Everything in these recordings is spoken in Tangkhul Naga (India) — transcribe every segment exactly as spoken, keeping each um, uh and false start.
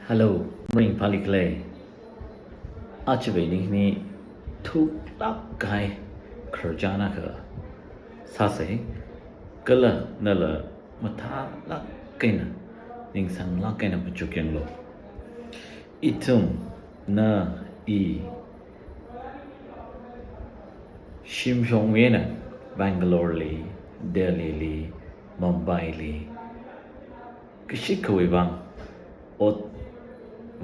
Hello, ringphāli khalei. Aja eina ithum thuklāk kahai khararchan akha sāsa, kala nala mathālāk eina, ningsanglāk eina machukyanglu. Ithum, na, i, shimshongwui eina Bangalore li, Delhi li, Mumbai li, kashikawui vang ot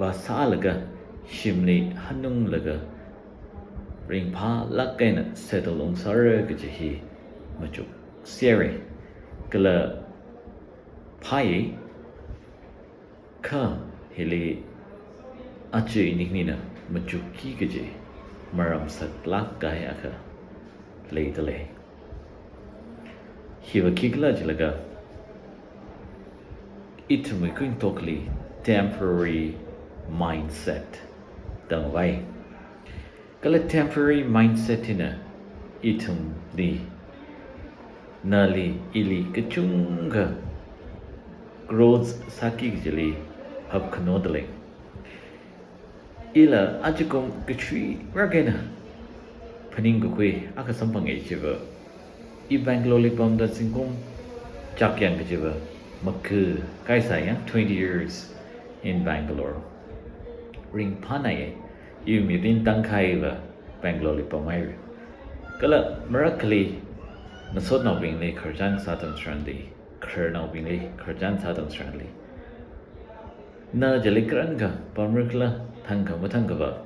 vāsālaga, shimli hanunglaga, ringphālāk eina settle ungsāra kaji hi machuk sera. Kala phāya, kha hili aja eina ithumna machukki kaji maram saklāk kahai akha leidalei. Hiva khikhala jilaga, ithumwui kuingatokli temporary mindset da ngavai. Kala temporary mindset hina ithumli, nali ili kachungkha growth sāki kajili hapkhano dalei. Ila ajakum kachuirak eina phaningkakhui akha samphanga chiva, i Bangalore li pamda zingkum chakyang kajiva, makha kaisa yang twenty years in Bangalore. Ringphānāya, iwui mirin tangkhaiva Bangalore li pamhaira. Kala marakhali ngasotnaobingli khararchan sātam tharanli, khararnaobingli khararchan sātam tharanli, na chili karankha pamrakhala, thangkha mathangkhava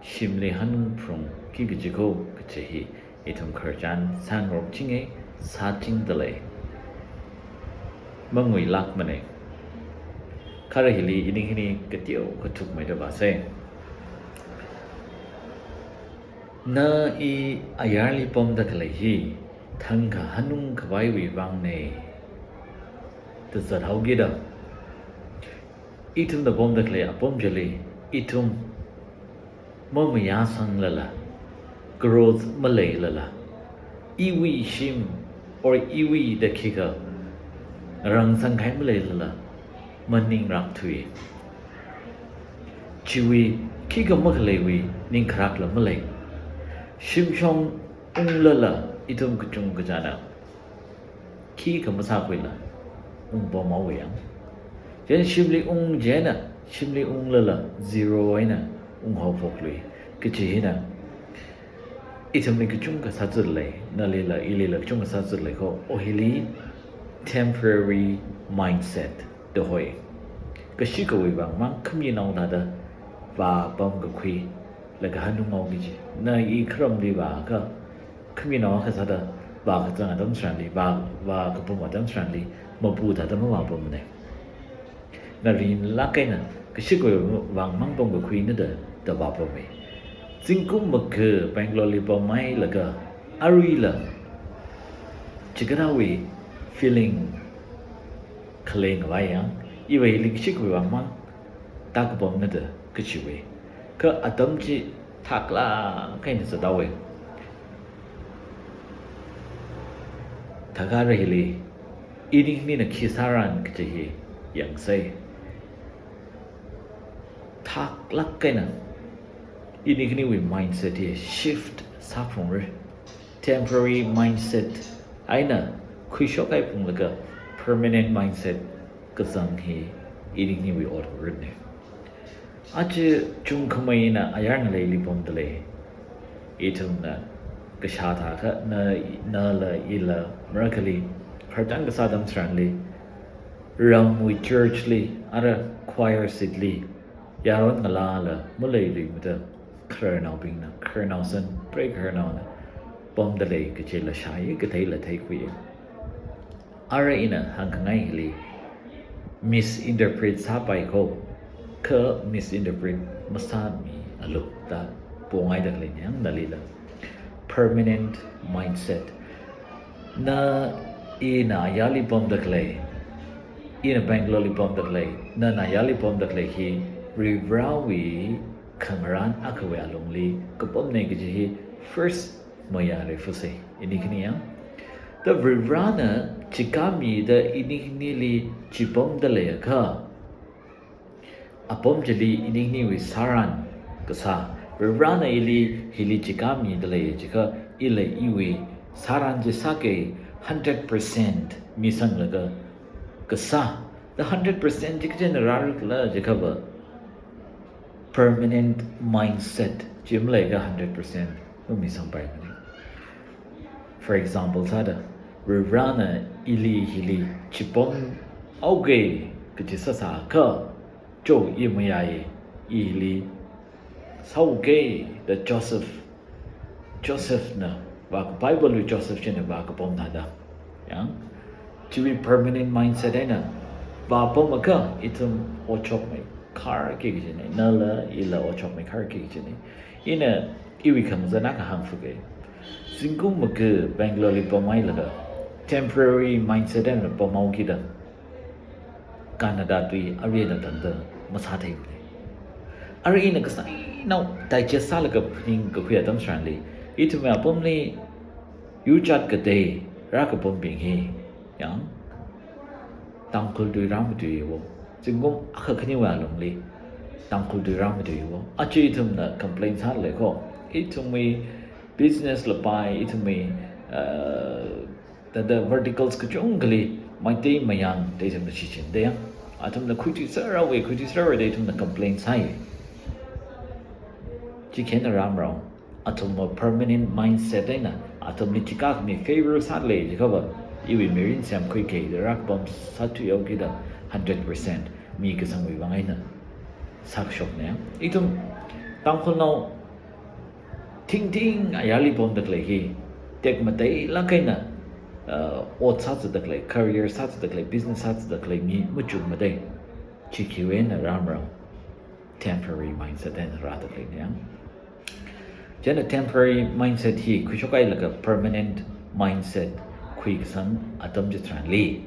shimli hanungphalungki kaji kho kaji hi ithum khararchan sāngarokchinga, sāchingdalei. Manguilākmana. Kha ara hili ithum hili kateokha thukmeida vāsa. Na i ayarli pamda khalei hi thangkha hanungkhavaiwui vangna da zathaokida, ithumna pamda khalei apam chili ithum mamayāsanglala, growth maleilala, iwui shim or iwui da khikha rāngsangkahai maleilala, maningrakthuwa. Chiwui khikha makhaleiwui ningkharakla malei. Shimshong unglala ithum kachungkachāna khikha masākhuila ungpamhaowa yang. Chieina shimli ung chieina, shimli unglala zero eina unghaophoklui. Kaji hina ithumli kachungkha sāzat lei, nalila ilila kachungkha sāzat lei kho, o hili temporary mindset da hoi. Kashikawui vang mang khaminao thāda vāpamkakhui, laga hanunghao kaji. Na i kharamli vākha, khaminao akha sāda vākazang atam tharanli, vā, vākapam atam tharanli, mapu thāda mavāpamna. Ngarinlāk eina kashikawui vang mang pamkakhuina da, da vāpama. Zingkum makha Bangalore li pamhailaga, aruila chikathāwui feeling khalei ngavai yang, iva hili kashikawui vang mang tākapamna da kachiva. Kha atam chi thaklāk eina zathaowa. Thakha ara hili, ini khanina khi sāran kaji hi yangsa. Thaklāk eina ini khaniwui mindset hi shift sāphalungra. Temporary mindset eina khuishokhaiphalunglaga permanent mindset kazang hi ini khaniwui otvarana. Aja chungkhameina ayar ngaleili pamdalei. Ithumna kashā thākha, na, nala ila marakhali khararchan kasā atam tharanli, ramwui church li, ara choir seat li yaron ngalāla maleiluimada, khararnaobingna, khararnao san, preigaharnaona pamdalei kajila shāya, katheila theikhuiya. Ara ina hāngkhangai hili misinterpret sāpai kho, kha misinterpret masāmialu da pongaida khalei yang nalila. Permanent mindset. Na ina ayarli pamda khalei, ina Bangalore li pamda khalei, na nayarli pamda khalei hi Varivarāwui khangarān akhawui alungli kapamna kaji hi first mayāreifuse, ini khani yang. Da Varivarāna chikāmida ini khanili chipamda leiakha, apam chili ining iniwui sāran kasā, Varivarana ili hili chikāmida lei jiakha, ila iwui sāran chi sāke, hundred percent misanglaga kasā. The hundred percent chi kachi eina rāra khala jiakhava, permanent mindset chi maleiakha hundred percent mamisangpaimana. For example sāda, Varivarana ili hili chipamhaoke kachi sāsākha, cho, i mayāya, i hili sāuke, the Joseph, Josephna vāka, Biblewui Joseph china vākapam thāda. Yang, chiwui permanent mindset eina vāpamakha ithum otshokmeikharki kajina, nala ila otshokmeikharki kajina. Ina iwui khangazan akha hāngfuke. Zingkum maka Bangaloreli pamhailaga, temporary mindset eina pamhaokida, Canada tui arui eina tangda masātheimana. Arui ina kasainao digest sālaga phaningkakhui atam tharanli, ithumwui apamli yurchat katei rākapambing hi, yang, Tangkhul tui rāmatuiya wo. Zingkum akha khaniwui alungli Tangkhul tui rāmatuiya wo. Aja ithumna complain sālei kho. Ithumwui business lapai, ithumwui, uh, thāda verticals kachungkhali Meitei Mayang da ithumna shichinda yang, athumna khuithuiserhaowa, khuithuiserhaowa da ithumna complain sāi. Chi khina rāmarao. Athumva permanent mindset eina, athumli chikākhami favor sālei jiakhava, iwui mirin semkhuike da rākapam sāthuihaokida, hundred percent mi kasangwui vang eina sākashokna. Ithum Tangkhulnao thingthing ayarli pamda khalei hi, tekmateilāk eina, uh, ot sāzatda khalei, career sāzatda khalei, business sāzatda khalei mi machukmada. Chi khiwui eina rāmarao. Temporary mindset eina rāda khaleina. Chieina temporary mindset hi khuishokhailaga permanent mindset khuikasang atam chitharanli,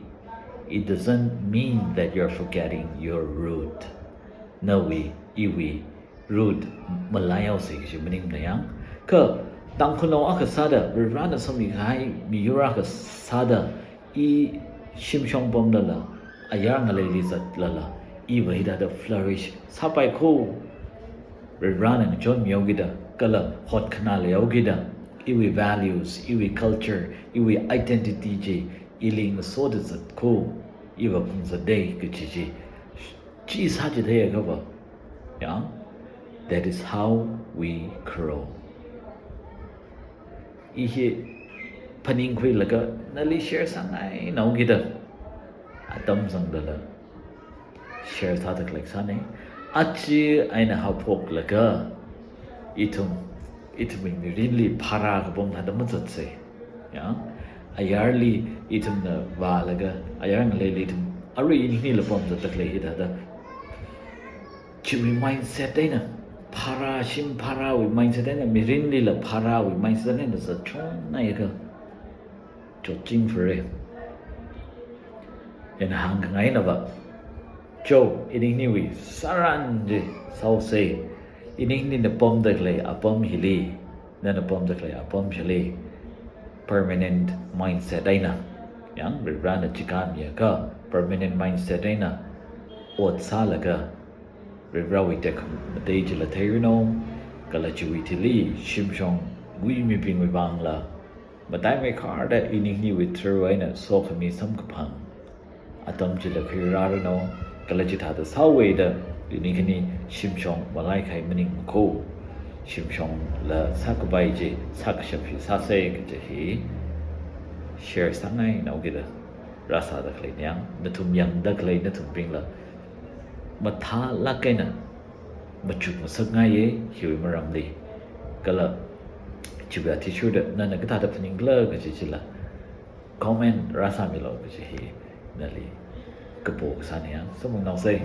it doesn't mean that you're forgetting your root. Nawui, iwui root malaihaosa kaji maningmana yang. Kha Tangkhulnao akha sāda, Varivarana samikahai miyur akha sāda, i shimshong pamlala, ayar ngaleili zatlala, iva hithāda flourish sāpai kho. Varivarana ngachonmihaokida, kala hotkhanā leihaokida, iwui values, iwui culture, iwui identity chi ili ngasoda zat kho, iva phungzatda kaji chi. Chi sāchitheiakhava, ya, that is how we grow. I hi phaningkhuilaga nali share sāngainaokida atam zangdala share sāda khalei sāna. Aja eina haophoklaga ithum, ithumwui mirinli phara kapam thāda mazatsa. Ya, ayarli ithumna vālaga, ayar ngaleili ithum arui iningnila pamzatda khalei hithāda, chiwui mindset eina, phara, shim pharawui mindset eina, mirinlila pharawui mindset eina zatchonhaiakha, chotchingfare. Ina hāngkhangainava, cho, iningniwui sāran chi sāhaosa. Iningnina pamda khalei apam hili, nana pamda khalei apam chili, permanent mindset eina, yang Varivarana chikāmiakha, permanent mindset eina ot sālaga, Varivarawui tekhamatei chila theiranu, kala chiwui thili shimshong nguimibingwui vangla, mataimei kharda iningniwui through eina sokhami samkaphang atam chila khuirāranu, kala chithāda sāhaoda ining khani shimshong malaikahai maningmana kho. Shimshongla sākapai chi sākashap hi sāsa kaji hi share sāngainaokida rāsāda khaleina. Nathum yangda khalei nathumbingla mathālāk eina machuk ngasakngaiya hiwui maramli. Kala chiwui athishurda nana kathāda phaningkhala kaji chila comment rāsāmilu kaji hi nali kapo kasāna. Samphangnaosa.